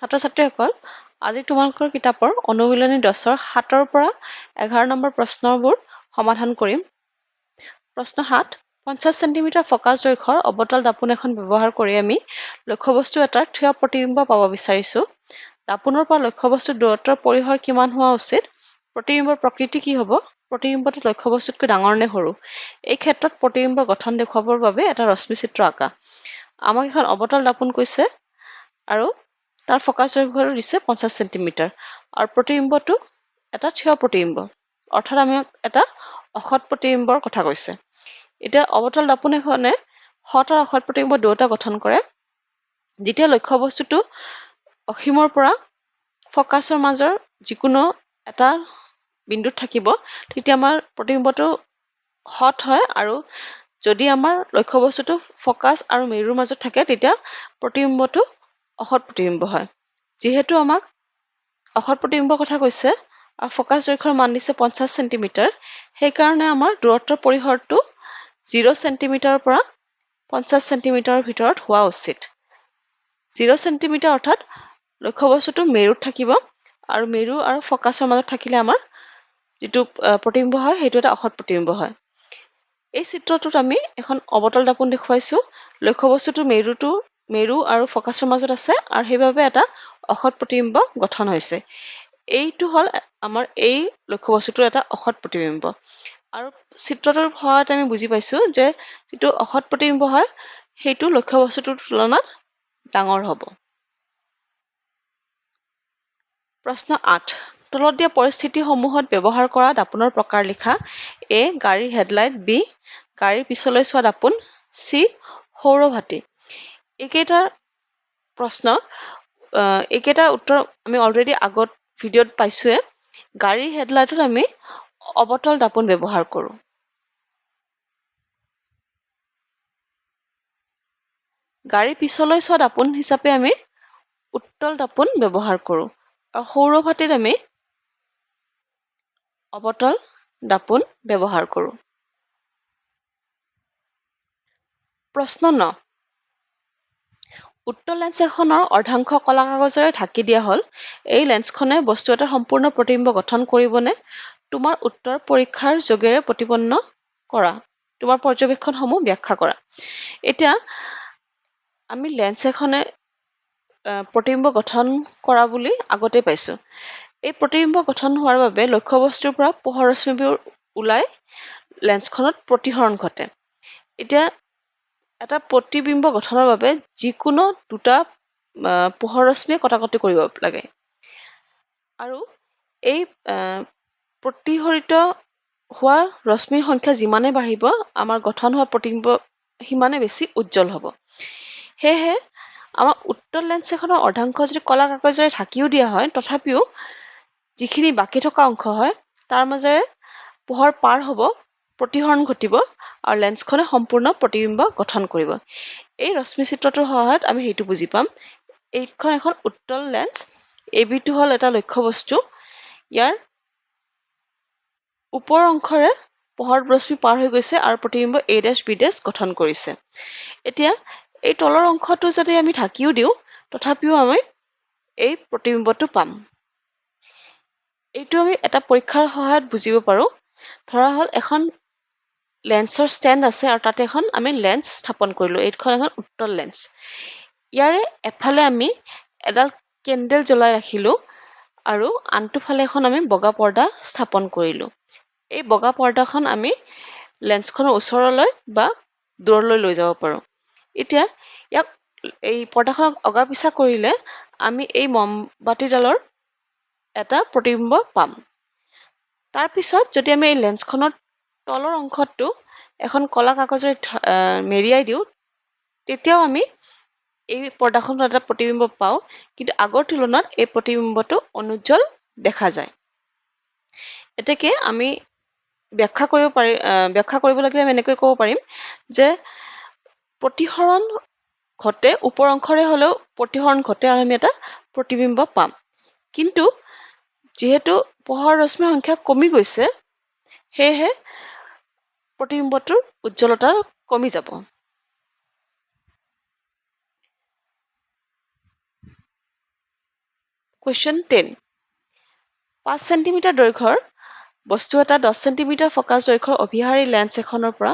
ছাত্ৰ ছাত্ৰীসকল, আজি তোমালোকৰ কিতাপৰ অনুশীলনী 10ৰ 7ৰ পৰা 11 নম্বৰ প্ৰশ্নবোৰ সমাধান কৰিম। প্ৰশ্ন 7, 50 চেণ্টিমিটাৰ ফকাছ দৈৰ্ঘ্যৰ অৱতল দাপোন এখন ব্যৱহাৰ কৰি আমি লক্ষ্যবস্তু এটাৰ থিয় প্ৰতিবিম্ব পাব বিচাৰিছোঁ। দাপোনৰ পৰা লক্ষ্যবস্তুৰ দূৰত্বৰ পৰিসৰ কিমান হোৱা উচিত? প্ৰতিবিম্বৰ প্ৰকৃতি কি হ'ব? প্ৰতিবিম্বটো লক্ষ্যবস্তুতকৈ ডাঙৰ নে সৰু? এই ক্ষেত্ৰত প্ৰতিবিম্বৰ গঠন দেখুৱাবৰ বাবে এটা ৰশ্মি চিত্ৰ আঁকা। আমাক এখন অৱতল দাপোন কৈছে আৰু তাৰ ফকাছ দৈৰ্ঘ্যটো দিছে 50 চেণ্টিমিটাৰ আৰু প্ৰতিবিম্বটো এটা থিয় প্ৰতিবিম্ব, অৰ্থাৎ আমি এটা অসৎ প্ৰতিবিম্বৰ কথা কৈছে। এতিয়া অৱতল দাপোন এখনে সৎ আৰু অসৎ প্ৰতিবিম্ব দুয়োটা গঠন কৰে। যেতিয়া লক্ষ্যবস্তুটো অসীমৰ পৰা ফকাছৰ মাজৰ যিকোনো এটা বিন্দুত থাকিব, তেতিয়া আমাৰ প্ৰতিবিম্বটো সৎ হয়, আৰু যদি আমাৰ লক্ষ্যবস্তুটো ফকাছ আৰু মেৰুৰ মাজত থাকে, তেতিয়া প্ৰতিবিম্বটো অসৎ প্ৰতিবিম্ব হয়। যিহেতু আমাক অসৎ প্ৰতিবিম্বৰ কথা কৈছে আৰু ফকাছ দৈৰ্ঘ্যৰ মান দিছে 50 চেণ্টিমিটাৰ, সেইকাৰণে আমাৰ দূৰত্বৰ পৰিসৰটো 0 চেণ্টিমিটাৰৰ পৰা 50 চেণ্টিমিটাৰৰ ভিতৰত হোৱা উচিত। 0 চেণ্টিমিটাৰ অৰ্থাৎ লক্ষ্যবস্তুটো মেৰুত থাকিব, আৰু মেৰু আৰু ফকাছৰ মাজত থাকিলে আমাৰ যিটো প্ৰতিবিম্ব হয় সেইটো এটা অসৎ প্ৰতিবিম্ব হয়। এই চিত্ৰটোত আমি এখন অৱতল দাপোন দেখুৱাইছোঁ। লক্ষ্যবস্তুটো মেৰু আৰু ফকাছৰ মাজত আছে আৰু সেইবাবে এটা অসৎ প্ৰতিবিম্ব গঠন হৈছে। এইটো হ'ল আমাৰ এই লক্ষ্যবস্তুটোৰ এটা অসৎ প্ৰতিবিম্ব। আৰু চিত্ৰটোৰ সহায়ত আমি বুজি পাইছোঁ যে যিটো অসৎ প্ৰতিবিম্ব হয় সেইটো লক্ষ্যবস্তুটোৰ তুলনাত ডাঙৰ হ'ব। প্ৰশ্ন 8, তলত দিয়া পৰিস্থিতিসমূহত ব্যৱহাৰ কৰা দাপোনৰ প্ৰকাৰ লিখা। এ, গাড়ীৰ হেডলাইট, বি, গাড়ীৰ পিছলৈ চোৱা দাপোন, চি, সৌৰভাতী। এইকেইটাৰ প্ৰশ্ন, এইকেইটা উত্তৰ আমি অলৰেডি আগত ভিডিঅ'ত পাইছোঁৱে। গাড়ীৰ হেডলাইটত আমি অৱতল দাপোন ব্যৱহাৰ কৰোঁ। গাড়ীৰ পিছলৈ চোৱা দাপোন হিচাপে আমি উত্তল দাপোন ব্যৱহাৰ কৰোঁ, আৰু সৌৰভাতীত আমি অৱতল দাপোন ব্যৱহাৰ কৰোঁ। প্ৰশ্ন 9, উত্তল লেন্স এখনৰ অৰ্ধাংশ কলা কাগজেৰে ঢাকি দিয়া হ'ল। এই লেন্সখনে বস্তু এটাৰ সম্পূৰ্ণ প্ৰতিবিম্ব গঠন কৰিবনে? তোমাৰ উত্তৰ পৰীক্ষাৰ যোগেৰে প্ৰতিপন্ন কৰা। তোমাৰ পৰ্যবেক্ষণসমূহ ব্যাখ্যা কৰা। এতিয়া আমি লেন্স এখনে প্ৰতিবিম্ব গঠন কৰা বুলি আগতে পাইছোঁ। এই প্ৰতিবিম্ব গঠন হোৱাৰ বাবে লক্ষ্যবস্তুৰ পৰা পোহৰ ৰশ্মিবোৰ ওলাই লেন্সখনত প্ৰতিসৰণ ঘটে। এতিয়া এটা প্ৰতিবিম্ব গঠনৰ বাবে যিকোনো দুটা পোহৰ ৰশ্মিয়ে কটাকটি কৰিব লাগে, আৰু এই প্ৰতিসৰিত হোৱা ৰশ্মিৰ সংখ্যা যিমানে বাঢ়িব, আমাৰ গঠন হোৱা প্ৰতিবিম্ব সিমানে বেছি উজ্জ্বল হ'ব। সেয়েহে আমাৰ উত্তল লেন্স এখনৰ অৰ্ধাংশ যদি কলা কাগজেৰে ঢাকিও দিয়া হয়, তথাপিও যিখিনি বাকী থকা অংশ হয় তাৰ মাজেৰে পোহৰ পাৰ হ'ব, প্ৰতিসৰণ ঘটিব আৰু লেন্সখনে সম্পূৰ্ণ প্ৰতিবিম্ব গঠন কৰিব। এই ৰশ্মি চিত্ৰটোৰ সহায়ত আমি সেইটো বুজি পাম। এইখন এখন উত্তল লেন্স, এ বিটো হ'ল এটা লক্ষ্যবস্তু। ইয়াৰ ওপৰ অংশৰে পোহৰ ৰশ্মি পাৰ হৈ গৈছে আৰু প্ৰতিবিম্ব এ ডেছ বি ডেছ গঠন কৰিছে। এতিয়া এই তলৰ অংশটো যদি আমি ঢাকিও দিওঁ, তথাপিও আমি এই প্ৰতিবিম্বটো পাম। এইটো আমি এটা পৰীক্ষাৰ সহায়ত বুজিব পাৰোঁ। ধৰা হ'ল এখন লেন্সৰ ষ্টেণ্ড আছে আৰু তাতে এখন আমি লেন্স স্থাপন কৰিলোঁ। এইখন এখন উত্তল লেন্স। ইয়াৰে এফালে আমি এডাল কেণ্ডেল জ্বলাই ৰাখিলোঁ আৰু আনটো ফালে এখন আমি বগা পৰ্দা স্থাপন কৰিলোঁ। এই বগা পৰ্দাখন আমি লেন্সখনৰ ওচৰলৈ বা দূৰলৈ লৈ যাব পাৰোঁ। এতিয়া ইয়াক এই পৰ্দাখনক অগা পিছা কৰিলে আমি এই মমবাতিডালৰ এটা প্ৰতিবিম্ব পাম। তাৰপিছত যদি আমি এই লেন্সখনৰ তলৰ অংশটো এখন কলা কাগজেৰে মেৰিয়াই দিওঁ, তেতিয়াও আমি এই পৰ্দাখনত এটা প্ৰতিবিম্ব পাওঁ, কিন্তু আগৰ তুলনাত এই প্ৰতিবিম্বটো অনুজ্জ্বল দেখা যায়। এতেকে আমি ব্যাখ্যা কৰিব পাৰি, ব্যাখ্যা কৰিব লাগিলে আমি এনেকৈ ক'ব পাৰিম যে প্ৰতিসৰণ ঘটে, ওপৰ অংশৰে হ'লেও প্ৰতিসৰণ ঘটে আৰু আমি এটা প্ৰতিবিম্ব পাম। কিন্তু যিহেতু পোহৰ ৰশ্মিৰ সংখ্যা কমি গৈছে, সেয়েহে প্ৰতিবিম্বটোৰ উজ্জ্বলতা কমি যাব। কুৱেশ্যন 10, 5 চেণ্টিমিটাৰ দৈৰ্ঘ্যৰ বস্তু এটা 10 চেণ্টিমিটাৰ ফ'কাছ দৈৰ্ঘ্যৰ অভিসাৰী লেন্স এখনৰ পৰা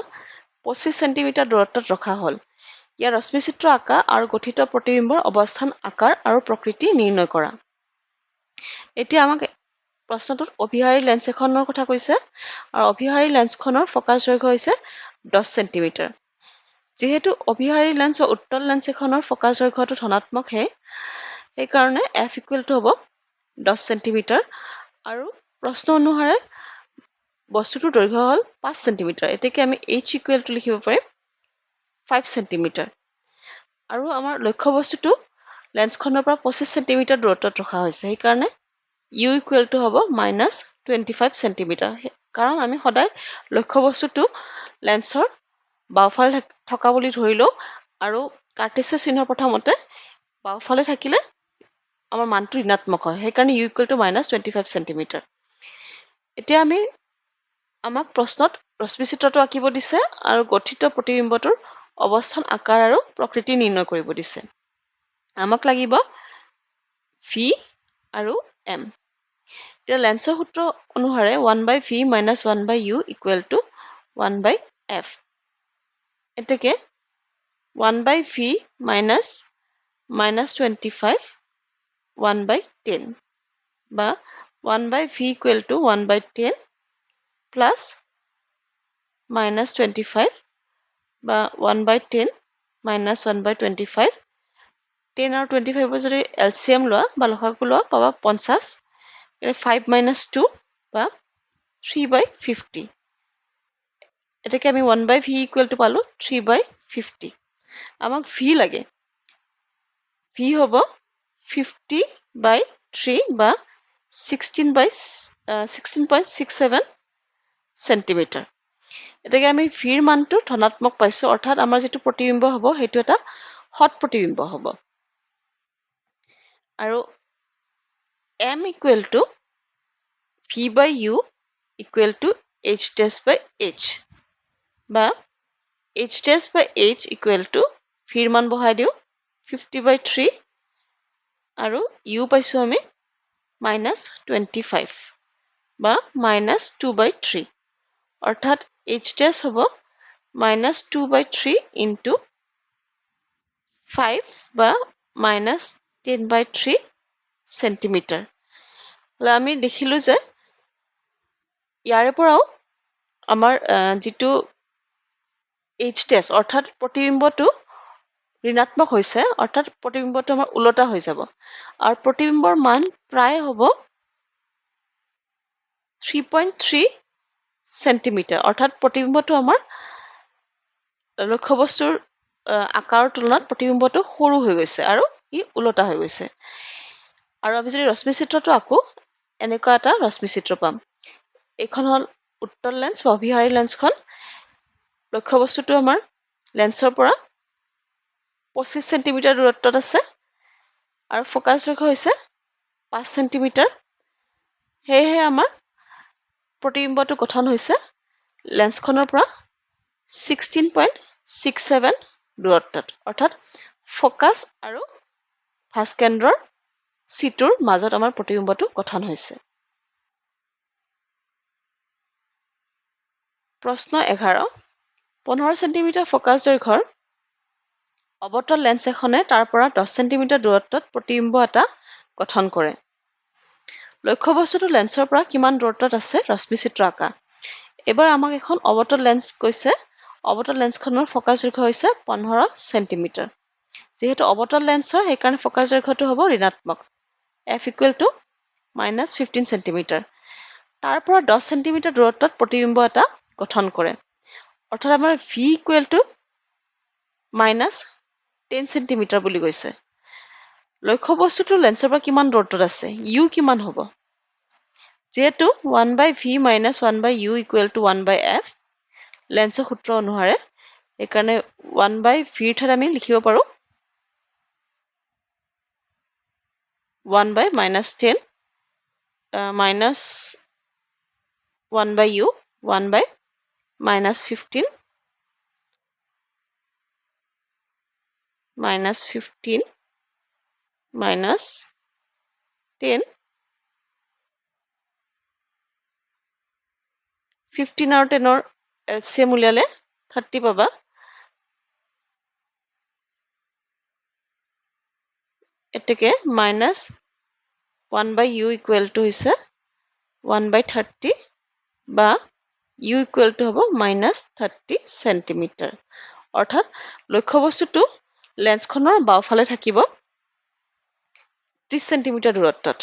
25 চেণ্টিমিটাৰ দূৰত্বত ৰখা হ'ল। ইয়াৰ ৰশ্মিচিত্ৰ আঁকা আৰু গঠিত প্ৰতিবিম্বৰ অৱস্থান, আকাৰ আৰু প্ৰকৃতি নিৰ্ণয় কৰা। এতিয়া আমাক প্ৰশ্নটোত অভিসাৰী লেন্স এখনৰ কথা কৈছে আৰু অভিসাৰী লেন্সখনৰ ফ'কাছ দৈৰ্ঘ্য হৈছে 10 চেণ্টিমিটাৰ। যিহেতু অভিসাৰী লেন্স বা উত্তল লেন্স এখনৰ ফ'কাছ দৈৰ্ঘ্যটো ধনাত্মকহে, সেইকাৰণে এফ ইকুৱেল টু হ'ব 10 চেণ্টিমিটাৰ। আৰু প্ৰশ্ন অনুসাৰে বস্তুটোৰ দৈৰ্ঘ্য হ'ল 5 চেণ্টিমিটাৰ, এতেকে আমি এইচ ইকুৱেল টু লিখিব পাৰিম 5 চেণ্টিমিটাৰ। আৰু আমাৰ লক্ষ্য বস্তুটো লেন্সখনৰ পৰা 25 চেণ্টিমিটাৰ দূৰত্বত ৰখা হৈছে, সেইকাৰণে ইউ ইকুৱেল টু হ'ব -25 চেণ্টিমিটাৰ। কাৰণ আমি সদায় লক্ষ্য বস্তুটো লেন্সৰ বাওঁফালে থকা বুলি ধৰি লওঁ আৰু কাৰ্টেছীয় চিহ্নৰ প্ৰথমতে বাওঁফালে থাকিলে আমাৰ মানটো ঋণাত্মক হয়, সেইকাৰণে U equal to -25 centimetre. এতিয়া আমাক প্ৰশ্নত ৰশ্মিচিত্ৰটো আঁকিব দিছে আৰু গঠিত প্ৰতিবিম্বটোৰ অৱস্থান, আকাৰ আৰু প্ৰকৃতি নিৰ্ণয় কৰিব দিছে। আমাক লাগিব ভি আৰু এম। এতিয়া লেন্সৰ সূত্ৰ অনুসাৰে 1 by V minus 1 by U equal to 1 by F. এতেকে 1 by V minus -25 1 by 10 বা 1 by V equal to 1 by 10 plus -25 বা 1 by 10 minus 1 by 25। 10 আৰু 25ৰ যদি এল চি এম লোৱা বা লসাগু লোৱা, পাবা 50। 5 মাইনাছ 2 বা 3 বাই 50। এতেকে আমি 1 বাই ভি ইকুৱেল টু পালোঁ 3 বাই 50। আমাক ভি লাগে, ভি হ'ব 50 বাই 3 বা 16.67 চেণ্টিমিটাৰ। এতেকে আমি ভিৰ মানটো ধনাত্মক পাইছোঁ, অৰ্থাৎ আমাৰ যিটো প্ৰতিবিম্ব হ'ব সেইটো এটা সৎ প্ৰতিবিম্ব হ'ব। আৰু M equal to V by U equal to H dash by H বা H dash by H equal to ভিৰ মান বহাই দিওঁ 50 বাই 3 আৰু ইউ পাইছোঁ আমি -25 বা -2 বাই 3, অৰ্থাৎ এইচ ডেছ হ'ব -2 বাই 3 ইনটু 5 বা -10 বাই 3 চেণ্টিমিটাৰ। আমি দেখিলোঁ যে ইয়াৰে পৰাও আমাৰ যিটো এইচ ডেছ অৰ্থাৎ প্ৰতিবিম্বটো ঋণাত্মক হৈছে, অৰ্থাৎ প্ৰতিবিম্বটো আমাৰ ওলোটা হৈ যাব আৰু প্ৰতিবিম্বৰ মান প্ৰায় হ'ব 3.3 চেণ্টিমিটাৰ, অৰ্থাৎ প্ৰতিবিম্বটো আমাৰ লক্ষ্যবস্তুৰ আকাৰৰ তুলনাত প্ৰতিবিম্বটো সৰু হৈ গৈছে আৰু ই ওলোটা হৈ গৈছে। আৰু আমি যদি ৰশ্মিচিত্ৰটো আঁকো, এনেকুৱা এটা ৰশ্মিচিত্ৰ পাম। এইখন হ'ল উত্তল লেন্স বা অভিসাৰী লেন্সখন। লক্ষ্যবস্তুটো আমাৰ লেন্সৰ পৰা 25 চেণ্টিমিটাৰ দূৰত্বত আছে আৰু ফ'কাছ দৈৰ্ঘ্য হৈছে 5 চেণ্টিমিটাৰ। সেয়েহে আমাৰ প্ৰতিবিম্বটো গঠন হৈছে লেন্সখনৰ পৰা 16.67 দূৰত্বত, অৰ্থাৎ ফ'কাছ আৰু ভাঁজকেন্দ্ৰৰ চিটোৰ মাজত আমাৰ প্ৰতিবিম্বটো গঠন হৈছে। প্ৰশ্ন 11, 15 চেণ্টিমিটাৰ ফ'কাছ দৈৰ্ঘ্যৰ অৱতল লেন্স এখনে তাৰ পৰা 10 চেণ্টিমিটাৰ দূৰত্বত প্ৰতিবিম্ব এটা গঠন কৰে। লক্ষ্যবস্তুটো লেন্সৰ পৰা কিমান দূৰত্বত আছে ৰশ্মিচিত্ৰ আঁকা। এইবাৰ আমাক এখন অৱতল লেন্স কৈছে। অৱতল লেন্সখনৰ ফ'কাছ দৈৰ্ঘ্য হৈছে 15 চেণ্টিমিটাৰ। যিহেতু অৱতল লেন্স হয়, সেইকাৰণে ফ'কাছ দৈৰ্ঘ্যটো হ'ব ঋণাত্মক, F equal to -15 centimetre. তাৰ পৰা 10 চেণ্টিমিটাৰ দূৰত্বত প্ৰতিবিম্ব এটা গঠন কৰে, অৰ্থাৎ আমাৰ ভি ইকুৱেল টু -10 চেণ্টিমিটাৰ বুলি কৈছে। লক্ষ্যবস্তুটো লেন্সৰ পৰা কিমান দূৰত্বত আছে, ইউ কিমান হ'ব? যিহেতু 1 by V minus 1 by U equal to 1 by F লেন্সৰ সূত্ৰ অনুসাৰে, সেইকাৰণে 1 বাই ভিৰ ঠাইত আমি লিখিব পাৰোঁ 1 by -10 minus 1 by U 1 by -15 -15 minus 10, 15 আৰু 10ৰ এলচিএম উলিয়ালে 30 পাবা। এতেকে minus 1 by u equal to হৈছে 1 by 30 বা u equal to হ'ব মাইনাছ 30 চেণ্টিমিটাৰ। অৰ্থাৎ লক্ষ্যবস্তুটো লেন্সখনৰ বাওঁফালে থাকিব 30 চেণ্টিমিটাৰ দূৰত্বত।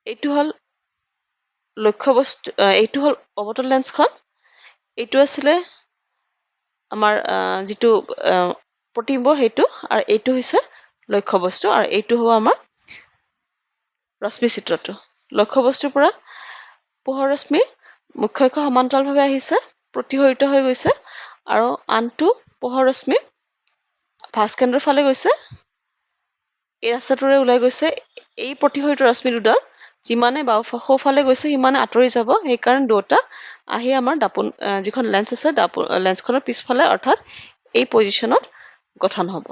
এইটো হ'ল লক্ষ্যবস্তু, এইটো হ'ল অৱতল লেন্সখন, এইটো আছিলে আমাৰ যিটো প্ৰতিবিম্ব সেইটো, আৰু এইটো হৈছে লক্ষ্যবস্তু, আৰু এইটো হ'ব আমাৰ ৰশ্মি চিত্ৰটো। লক্ষ্যবস্তুৰ পৰা পোহৰ ৰশ্মি মুখ্য অক্ষৰ সমান্তৰালভাৱে আহিছে, প্ৰতিসৰিত হৈ গৈছে, আৰু আনটো পোহৰ ৰশ্মি ভাঁজকেন্দ্ৰৰ ফালে গৈছে, এই ৰাস্তাটোৰে ওলাই গৈছে। এই প্ৰতিসৰিত ৰশ্মি দুডাল যিমানে সোঁফালে গৈছে সিমানে আঁতৰি যাব, সেইকাৰণে দুয়োটা আহি আমাৰ দাপোন যিখন লেন্স আছে দাপোন লেন্সখনৰ পিছফালে অৰ্থাৎ এই পজিশ্যনত গঠন হ'ব।